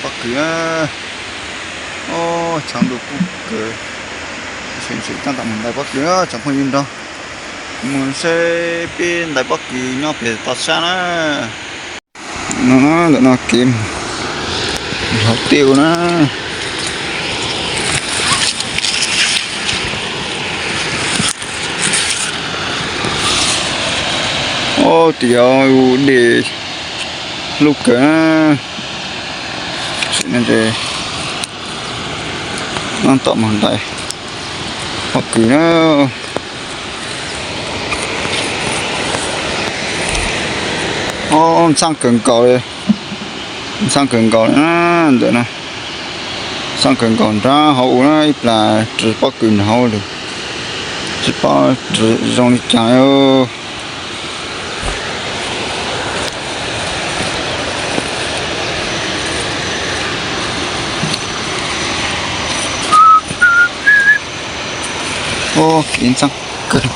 Pob kws na. Os, tshav ntuj kub kawg. Tseem tseem tab tom mus ntais pob kws na tsoom phooj ywg nrog. Mus saib peb ntais pob kws nyob pem toj sab na. No, ntawm no kev hauv tiaj na. Ob, tias dej hlub kawg na. Tab tom mus ntais pob kws na. Ob, ntxhab kawg nkaus li. Ntxhab kawg nkaus li na, ntawm no. Ntxhab kawg nkaus nrab hauv ua na, ib plag ris pob kws nrad hauv lawm. Tsis paub ris zoo li cas. Kev ntxhab kawg.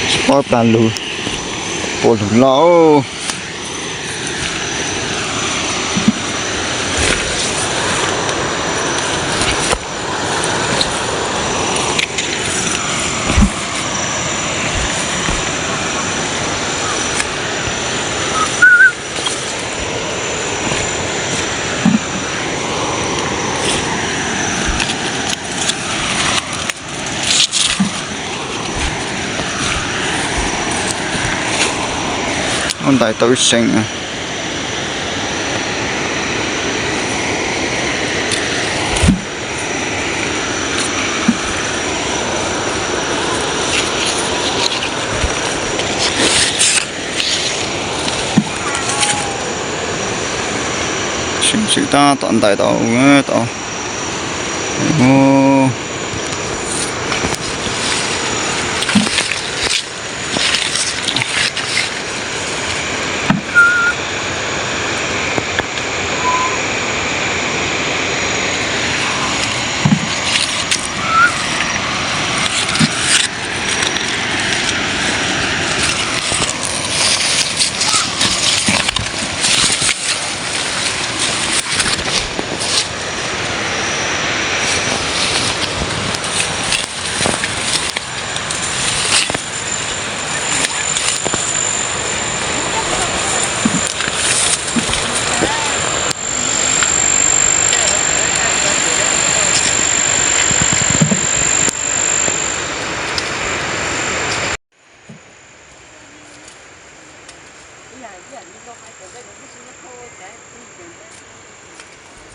Tsis paub plag lug puas lug loj. Ua ntais tau ib seem. Seem tseem tab tom ntais tau tau.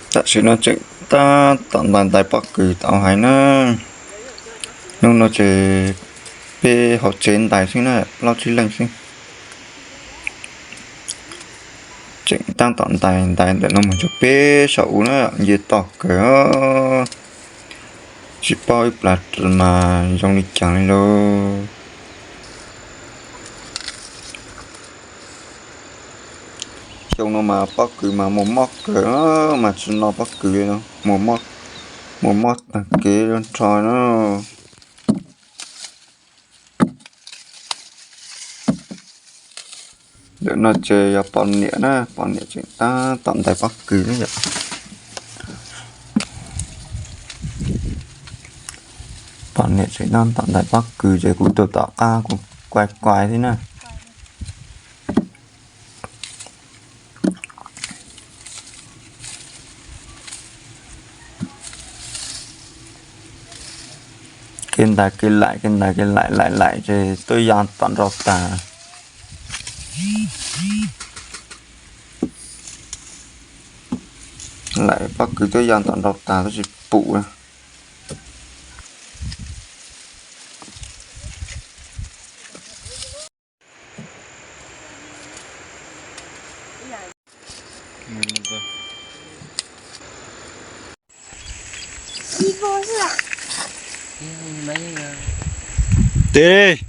Tam sim no tseem tab tom ntais ntais pob kws tau hais na. Hnub no ces peb hauv tsev ntais xwb na, plaub tsib leej xwb. Tseem tab tom ntais ntais ntawm no mus rau peb saum u na, nce toj kawg. Tsis paub ib plag ris mas zoo li cas li lauj. Xyoo no mas pob kws mas muaj mob kawg, mas tsis no pob kws li no, muaj mob tag kev nrho na. Ntawm no ces yog poj niam na, poj niam tseem tab tom ntais pob kws na yom. Poj niam tseem tab tom ntais pob kws ces kuv tuaj tom qab kuv kuaj kuaj thiab na. Kev ntais kev laim, kev ntais kev laim, laim laim ces tuaj ya tom nrau tag. Laim pob kws tuaj ya tom nrau tag twb tsis pum. Tes.